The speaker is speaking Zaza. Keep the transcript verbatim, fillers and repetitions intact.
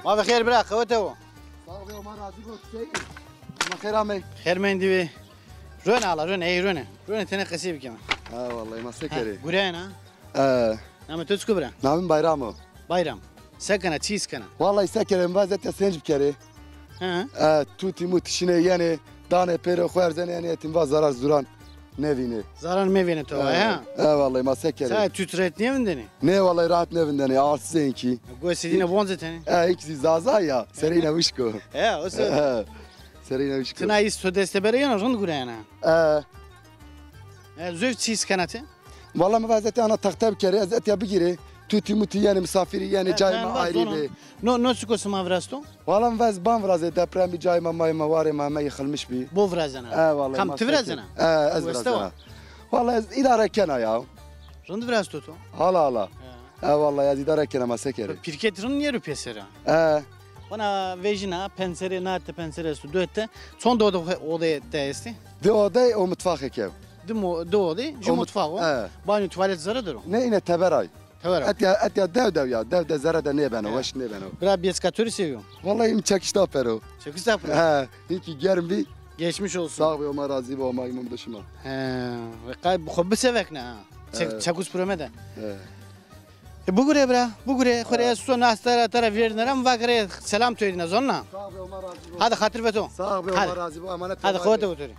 Ma bi xêr bira, qewete wo. Sağ ol, ma razî bo. Şey, ma xêr amey. Xêr mendî bî. Rone ala, rone, ey rone. Rone tenê qesey bikeme. Ha, wallahî, ma se kerê? Gureyena? E. Namê to çik o bira? Namê mi Bayram o. Bayram. Se kena, çî îs kena? Wallahî se kerê, mi va ez etya senc bikerê. He. E, tutî mutî şinê yenê, danê pêro xo erzenê yenê, etî mi va zarar zuran nêvînê. Zarar mevînê to, he? E, wallahî, ma se kerê? Sa tut rahat nêvindenê? Nê, wallahî rahat nêvindenê, arsizê inkî. Gosê dîne bonze tenê? E, inkî zî zaza ya, sereyna wişk o. He, o se. E, sereyna wişk o. Ti na îs to dest de bere yena, rind gureyena. E. E, zuf çî îs kena ti? Wallahî mi va ez etya ana texte bikerê, ez etya bigîrê. Tutî mutî yenê, misafirî yenê, cayê ma ayrî bê. No, no çik o sima virasto? Wallahî mi va ez ban virazê, deprem bî, cayê ma, mayê ma, warê ma, heme yıkılmış bî. Bo virazena? E, wallahî. Kam, ti virazena? E, ez virazena. Wallahî ez îdare kena ya. Rind virasto to? Hala hala. E, wallahî ez îdare kena, ma se kerê? Pîrkêt rind nêro pêsera. E. Wana vejîna, pencerê, na hete pencere esto, do hete. Çond ode, odeyê te estê? Di odey û mutfaxê ke. Di mo-, di odey, jû mutfax o. E. Banyo, tuvalet zere der o? Ne, îne teber ay. Teber ay. Etya, etya dew dew ya, dew de zere de nêbeno, weş nêbeno. Bira, bêçika to rê sewî yo? Wallahî mi çekişta pero. Çekişta pero? He, inkî germ bî. Geçmiş olsun. Sağ ol, ma razî bo, ma îmam de şima. He, ve qay xo bisevekne ha. Çek-, çekûs piro mede. He. E, bigure bira, bigure. Xo rê ez so nas tera tera vêrnera, mi va ke rê selam to dîna, zonna? Sağ ol, ma razî bo. Hadi xatir ve to. Sağ ol, ma razî bo, emanet. Hadi xo te oturî.